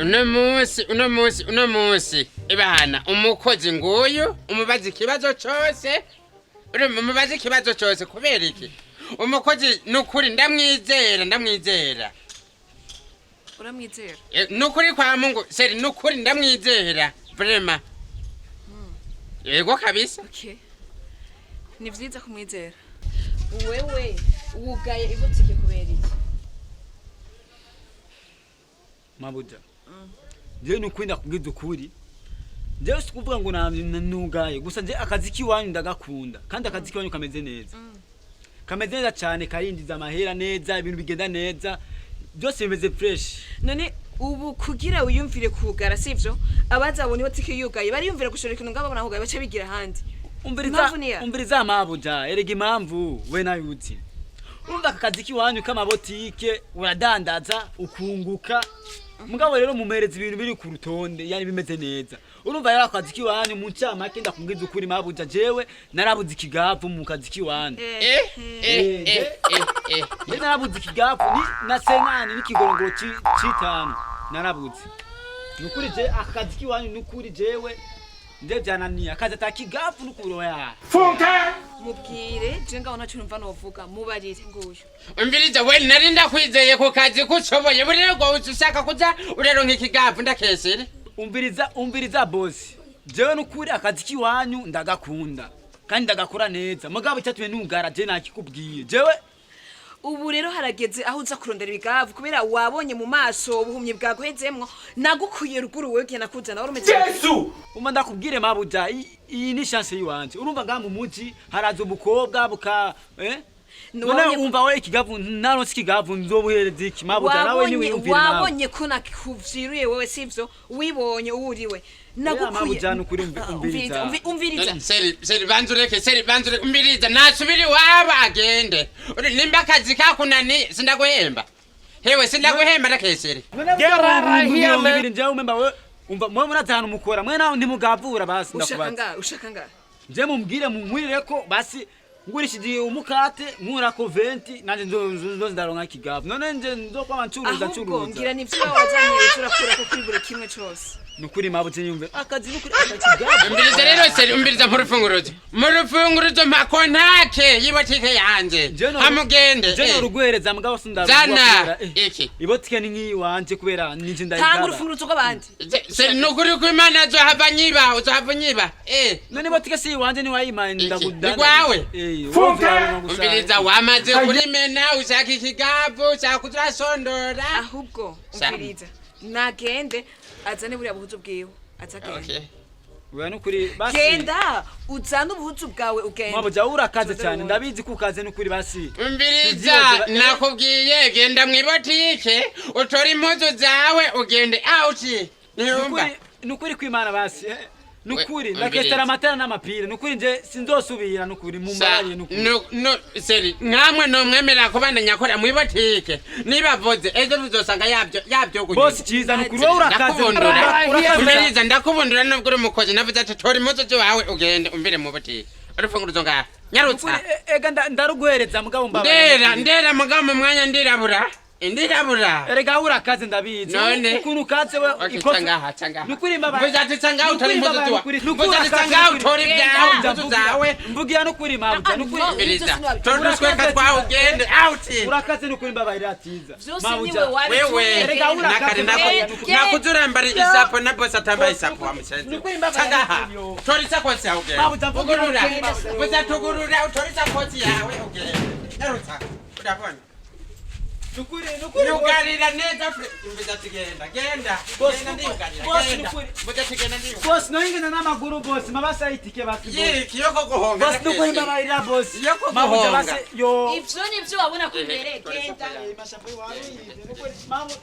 Uno munsi, uno munsi, uno munsi, ibana umukozi nguyu, umubaza ikibazo cose. Urumva, umubaza ikibazo cose. Kubera iki? Umukozi nukuri ndamwizera, ndamwizera. Uramwizera? Nukuri kwa Mungu, seri, nukuri ndamwizera vraiment, yego kabisa. Okay, ni vyiza kumwizera. Wewe wugaye ibutike kubera iki? Mabuja, jewe nukuri ndakubwiza ukuri, jewe si kuvuga ngo nugaye gusa. Nje akazi k'iwanyu ndagakunda, kandi akazi k'iwanyu kameze neza, kameze neza cyane, karinjiza amahera neza, ibintu bigenda neza, byose bimeze fresh. None ubu kugira wiyumvire kugara, sivyo? Abazabona ibutike yugaye bariyumvira gushora ikintu ngabo, babona hugaye bace bigira ahandi. Umviriza. Impamvu niya? Umviriza mabuja, erega impamvu we nawe uzi. Urumva aka kazi k'iwanyu k'amabotike, uradandaza ukunguka, mugabo rero mumereza ibintu biri ku rutonde, yani bimeze neza. Urumva rero akazi k'iwanyu, mu ncamake ndakubwiza ukuri mabuja, jewe narabuze ikigavu mu kazi k'iwanyu. Je narabuze ikigavu ni na senani n'ikigorongoro c'itanu narabuze. Nukuri je akazi k'iwanyu, nukuri jewe nje vyananiye, akazi ata kigavu nukuroya. Mubwire, je ngaho ntaco numva novuga, mubarire nguyu. Umviriza we, nari ndakwizeye ku kazi kushoboye, buriya ngo ushaka kuza uraronka ikigavu, ndakesere. Umviriza, umviriza bosi, jewe nukuri akazi k'iwanyu ndagakunda kandi ndagakora neza, mugabo icyatumye nugara je nakikubwiye jewe. Ubu rero harageze aho uza kurondera ibigavu, kubera wabonye mu maso ubuhumyi bwaguhezemwo. Nagukuye ruguru wewe, ugiye nakuzana wari umeze. Uma ndakubwire mabuja, iyi ni chance yiwanje. Urumva ngaha mu muji haraza umukobwa buka none umva we, ikigavu naronse, ikigavu nzobuhereza iki mabuja? Nawe niwiyumvire nawe. Wabonye ko nakuvyiruye wewe, sivyo? Wibonye uwuriwe, nagukuye. Mabuja, nukuri umviriza. Umviriza. Seri, seri, banza ureke, seri, banza ureke. Umviriza, nasubira iwabo agende. Nimba akazi kakunaniye, sindaguhemba hewe, sindaguhemba, ndakesere. Ibiri njewe umemba we, umva mwe murazi ahantu mukora mwe, nawe ntimugavura basi. Ushaka Ndakubaza. nga ushaka nga Nje mumbwire munkwire ko basi ngurishije umukate nkurako 20, nanje nzo ndaronka ikigavu. None nje nzokwama ncuruza? Ahubwo Ncuruza. ngira nivyo wazanye, urakurako kuri buri kimwe cose. Nukuri mabuze, nyumve akazi nukuri akakigavu. Umviriza rero seri, umviriza, mpurufunguruzo, murufunguruzo, mpa kontake y'ibotike yanje, hamugende. Je noruguhereza mugabo sindaruguha. Zana. Kubera, Iki? Ibotike ni nk'iyiwanje kubera nije Tanga ndayigaba. urufunguruzo rw'abandi. Seri, nukuri ko Imana azohava nyiba, uzohava unyiba. None ibotike si iwanje? Niwayimaye. Iki? Ndagudanda. Ni gwawe? Funka. Umviriza, wamaze kurimena, ushaka ikigavu, ushaka kuzasondora. Ahubwo umviriza, nagende azane buriya buhuzu bwiwe, azagende. Okay. Oya, nukuri basi. Genda uzane ubuhuzu bwawe, ugende. Mabuja, urakaze Tuze cyane. ubundi. Ndabizi ko ukaze, nukuri basi. Umviriza, nakubwiye genda mw'ibotike utore impuzu zawe, ugende out, ntiyumva? Nukuri kwimana basi, nukuri We- ndakesitara amatara n'amapira, nukuri nje sinzosubira, nukuri mumbaye nukuri. No, seri, nkamwe nomwemerera kubandanya akora mw'ibotike, nibavuze ejo tuzosanga yabyo yabyo. Bosi cyiza, nukuri wowe urakaze. Ndakubundura. Urakaze. Umviriza, ndakubundura nubwo uri umukozi. Navuze ati tora impuzu ziwawe ugende, umvire mu botike, urufunguruzo ngaha, nyarutsa. Nukuri, ega ndaruguhereza mugabo mbabaye. Ndera, ndera, mugabo mu mwanya ndirabura, ndirabura. Erega urakaze, ndabizi. None? Ukuntu ukaze we. Okay, Ikofi- tsangaha, tsangaha. Nukuri mbabaye. Mvuze ati tsangaha utore Nukuri impuzu mbabaye, ziwa. nukuri Mvuze ati urakaze, tsangaha nukuri. utore ibyawe, Mabuja, impuzu zawe. Mvugira nukuri mabuja, nukuri. No. Umviriza, Ibyo tora udusweka twawe ugende out. Urakaze nukuri, mbabaye iratiza. Vyose Mabuja. niwe wabitumye. Wewe. Erega urakaze, Nakare mbabaye, nako nukuri. nakuzurambara isapo na bosi atambaye isapo wa musenzi. Nukuri mbabaye, Tsangaha. nukuri. Tora isakosi yawe ugende. Mabuja, mvugira Ugurura. nukuri, mabuja. Mvuze ati ugurura utore isakosi yawe ugende. Nyarutsa. Urabona? Nukuri, nukuri. Yugarira neza mvuze ati genda, genda. Bosi, Genda ndiyugarira. bosi, Genda. nukuri. Mvuze ati genda ndiyugarira. Bosi, noyingana n'amaguru bosi, mabasi ayitike basi bosi. Yiki yo kuguhonga. Bosi, nukuri mbabarira bosi. Yo kuguhonga. Mabuja basi yo. Ivyo nivyo wabona kumbere, genda. Nukuri, mabu-